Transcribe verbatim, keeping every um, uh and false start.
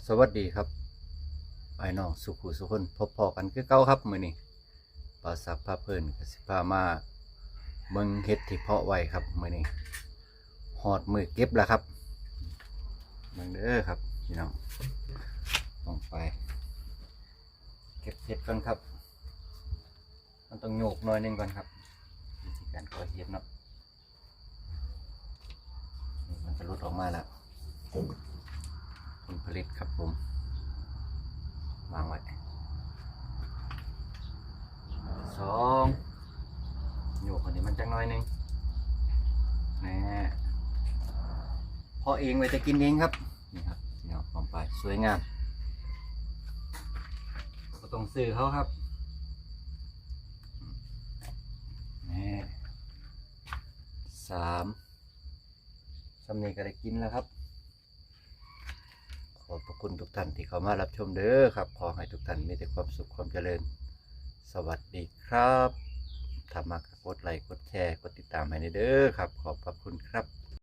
สวัสดีครับ ไอ้น้องสุขุสุคน พบพ้อกันคือเก่าครับมื้อนี้ บ่าวศักดิ์พาเพลินก็สิพามาเบิ่งเห็ดที่เพาะไว้ครับมื้อนี้ ฮอดมื้อเก็บแล้วครับ เบิ่งเด้อครับพี่น้อง ต้องไป เก็บเห็ดก่อนครับ มันต้องโยกหน่อยหนึงก่อนครับ วิธีการเพาะเห็ดเนาะ นี่มันจะหลุดออกมาแล้ว ผลผลิตครับผม วางไว้ สอง โยกอันนี้มันจักหน่อยหนึง แน่ เพาะเองไว้จะกินเองครับ นี่ครับ พี่น้อง ปองไป สวยงาม บ่ต้องซื้อเขาครับ นี่ สาม ส่ำนี้ก็ได้กินแล้วครับ ขอบพระคุณทุกท่านที่เข้ามารับชมเด้อครับ ขอให้ทุกท่านมีแต่ความสุขความเจริญ สวัสดีครับ ถ้ามักก็กดไลค์ กดแชร์ กดติดตามให้เด้อครับ ขอบพระคุณครับ